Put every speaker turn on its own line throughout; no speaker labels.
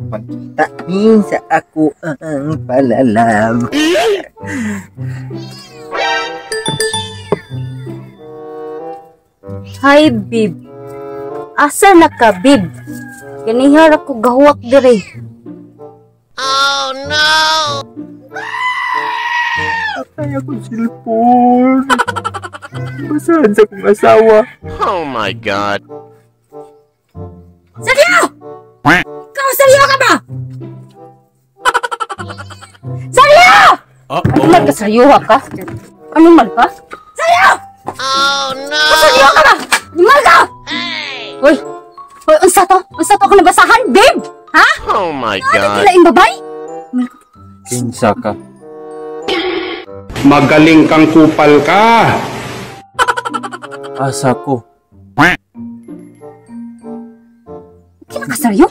Pagkita ni sa ako ang palalam.
Hi, babe. Asa na ka, babe? Ganihar ako gahuwak dire.
Patay akong cellphone. Basahan sa kong asawa.
Oh my God.
Seryo! Ikaw, seryo ka ba? Seryo! Ano man ka, seryo ka? Ano man ka? Seryo! Oh no! Seryo ka ba? Ano man ka? Uy! Uy, unsa to? Unsa to ako nabasahan, babe? Ha?
Oh my
Ano
God.
kilaing babay?
Kinsa ka?
Magaling kang kupal ka.
Asa ko?
Kila ka, seryo?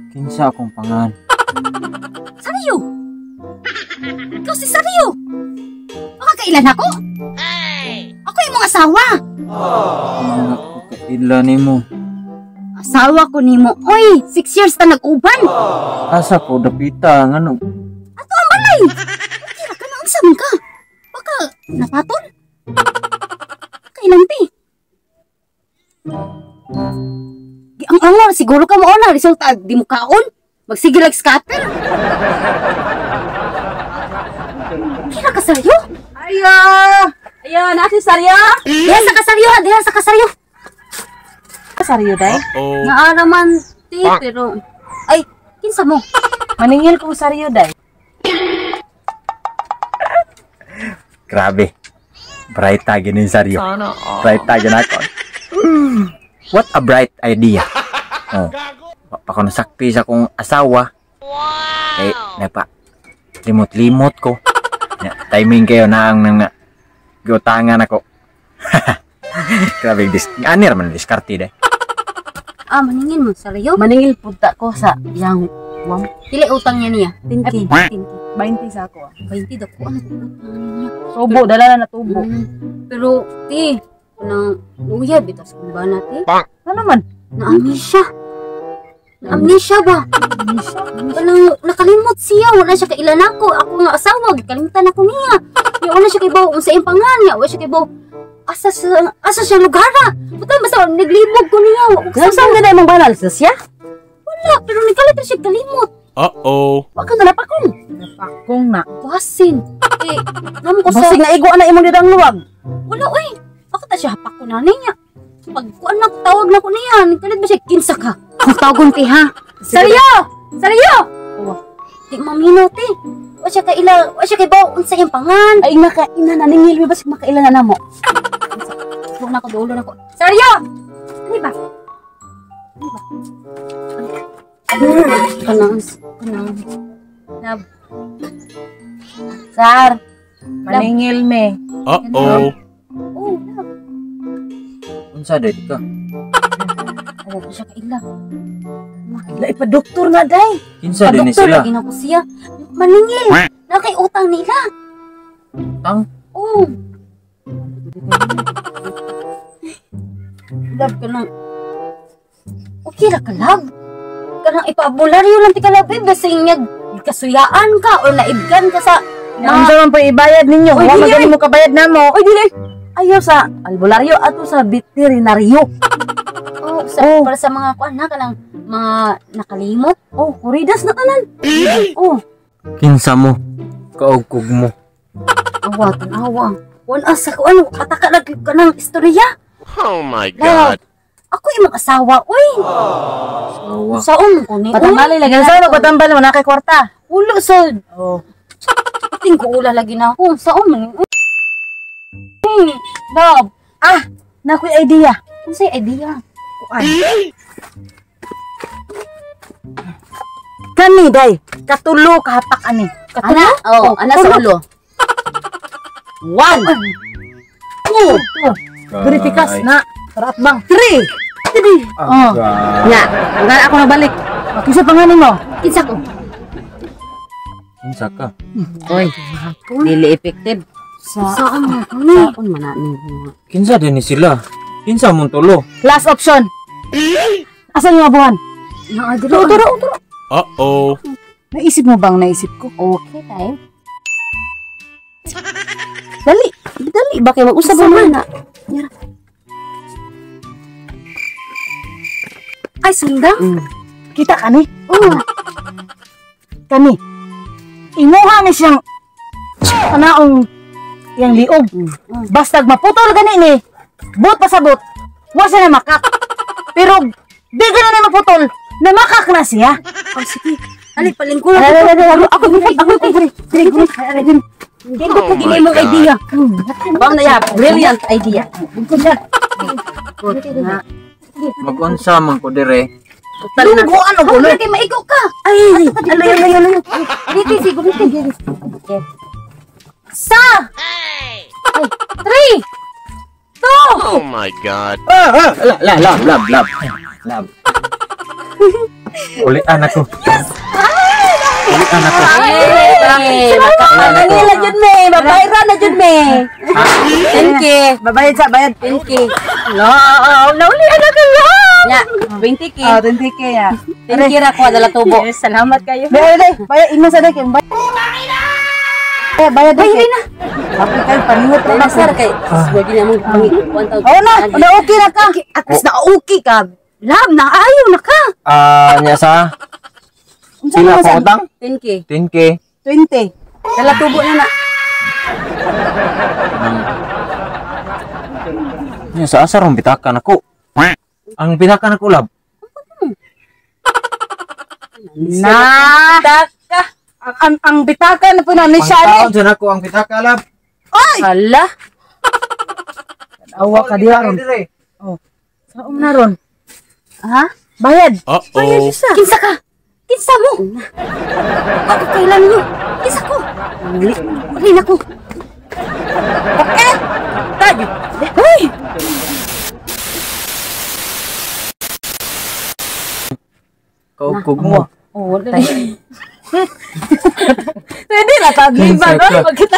Kinsa akong pangan?
Seryo! Ikaw si Seryo! Baka kailan ako? Ako yung mga asawa!
Wala ko kaila nimo.
Asawa ko nimo. Oy, 6 years ta nag-uban.
Asa ko dapita ngano?
Ato ang balay. Kira ka na unsa man ka? Baka napatol. Kailan ti? Ang angor siguro ka mo na resulta di mo kaon. Magsige lag scatter. Kira ka seryo?
Ayo! Ayo, na si Saryo?
Diha sa kasaryo, diha sa kasaryo.
Saryo, day?
Oh.
Naa man ti pero ay kinsa mo?
Maningil kong Saryo, day.
Grabe. Bright ta gini Saryo. Bright ta gini ako. What a bright idea. Oh. Pa ko nasakpi sa akong asawa. Kay napa limot-limot ko. Ya, timing kayo na ang nang giutangan ako. Grabe dis ani ra man diskarte day.
Ah, maningil mo Saryo.
Maningil punta ko sa yang wam.
Pili utang niya niya.
10K.
10K.
20 sa ako.
20 daw ko ano utang niya.
Tubo, dala na tubo.
Pero ti kanang luya bitas kung ba nati?
Ano man?
Na-amnesia. Na-amnesia ba? Kanang nakalimot siya, wala siya kailan ako. Ako nga asawa, gikalimutan ako niya. Ya wala siya kay unsa iyang pangan niya, wala siya kay asa sa asa siya lugar. Butang basta naglibog ko niya.
Saan saan na imong banal sa siya?
Wala, pero nagkalit siya kalimot.
Uh-oh.
Wa ka na napakong. Napakong na.
Basin. Eh, namo ko sa
Basig na igo na imong dirang luwag.
Wala oy. Ako ta siya hapak ko na niya. Pag kuan na tawag na ko niya, nagkalit ba siya kinsa ka? Kung tawagon ti ha. Seryo! Seryo!
Oh.
Di mamino ti. Wa siya kaila, wa siya kay bawo unsa iyang pangan.
Ay nga ka ina naningil mi basig makaila na namo.
Dulo na ko, dulo na ko. Seryo! Ano ba? Ano ba? Kanang, kanang.
Nab. Sar, maningil me.
Uh-oh.
Oh, love.
Unsa day ka?
Wala siya kaila.
Ila ipa-doktor na day.
Kinsa din ni
Padoktor
sila?
lagi na ko siya. Maningil. Na kay utang nila.
Utang?
Oo. Love ka nang. Okay ra ka, love. Kanang ipabularyo lang ti ka, love. Eh, basta inyag kasuyaan ka o naibgan ka sa
Unsa man pa ibayad ninyo?
Oy,
Wa
dili.
magani mo kabayad namo. Oy dili. Ayaw sa albularyo ato sa veterinaryo.
Oh, sa,
Oh.
para sa mga kuan na kanang mga nakalimot.
Oh, kuridas na tanan. Oh,
Kinsa mo? Kaugkog mo.
Awa, tanawa. Wan asa ko ano, kataka lagi ka ng istorya.
Oh my
Love.
God.
Ako imong asawa, uy.
Asawa.
Saon ko ni?
patambali lagi sa magpatambal mo na kay kwarta.
Ulo sa
Oh.
Ting ko ula lagi na ako. Saon man ni? Uy, love.
Ah, na ko'y idea.
Unsay idea?
Kuan. Kani day, katulo kahapak ani.
Katulo? Ana, oh, ana sa ulo.
1 2 Verifikas na. Para atbang. 3 3. Oh. Nya, wala ako nabalik. Kinsa pangalan mo?
Kinsa ko?
Kinsa ka?
Oy, dili effective.
Saan man ko ni?
Saon man na ni?
Kinsa din ni sila? Kinsa mong tulo?
Last option. Asan yung abuhan?
Naa dira.
Turo, turo.
Uh-oh.
Naisip mo bang naisip ko?
Okay tayo.
Dali,
Dali ba kay mag-usab man na. Yara. Ay sundang.
Kita ka ni?
Oh,
Kani. Imuha ni siyang kanaong yang liog. Bastag maputol gani ni. But pasabot. Wa siya na makak. Pero di gani na maputol. Namakak na siya.
oh sige. Ali palingkuran.
Ay, ay, ay, ay,
Ako ako ako diri diri diri. Hindi ko
Oh
gini
my
mo
God.
idea. Bang na ya, brilliant idea.
Magunsa man ko dire.
Lungguan og ulo.
Kay maigo ka. Ay, aloy aloy aloy. Dito siguro dito. Okay. Sa. Ay, 3 2
Oh my God.
Ah, ah, la la lab lab lab. Lab. Ulian ako. Ulian ako.
Ay, makapananila jud me, mabayra na jud me. 10K.
Babayad sa bayad.
10K.
No, nauli na ka lang.
Ya, 20K.
Ah, 20K ya.
10K ra ko dala tubo.
Salamat kayo. Bayad day, bayad ingon sa day kay bayad. Bayad day. na. Ako kay paningot
Dai
na
na sir kay wagi na mong pangikuan taw.
Oh na, na okay na ka.
At least na okay ka. Lab na ayaw na ka.
Ah, nya sa sila ko utang?
10K.
10K.
20.
Dala tubo na na.
Nya sa asa rong bitakan ako. Ang bitakan ako lab.
Na.
Taka.
Ang bitaka na po na ni siya ni.
Pangtaon sa nako ang pitaka lab.
Hala.
Awa ka diha ron. Oh. Saom na ron?
Ha?
Bayad.
Uh-oh.
Kinsa ka? Kinsa mo? Ako kailan niyo? Kinsa ko? Uli na ko. Okay. Tayo. Hoy!
Kaugkog mo.
Oh, wala. Pwede na tag liban
Kinsa ka?
Magkita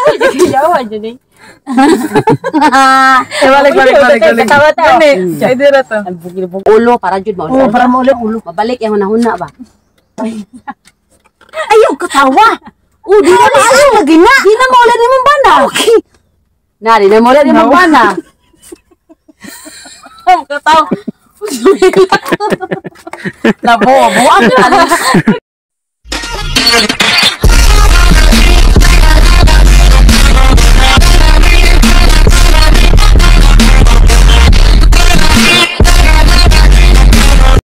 yawa jud eh. Eh, balik balik balik balik. Gani, pwede ra to.
Ulo para jud mo.
Oh, para mauli ulo.
Mabalik yung hunahuna ba?
Ayaw katawa.
Oh, di na
Ayaw lagi na.
Di na maula ni mong bana. Okay. Na, di na maula ni mong bana. Kataw. Labo, buang.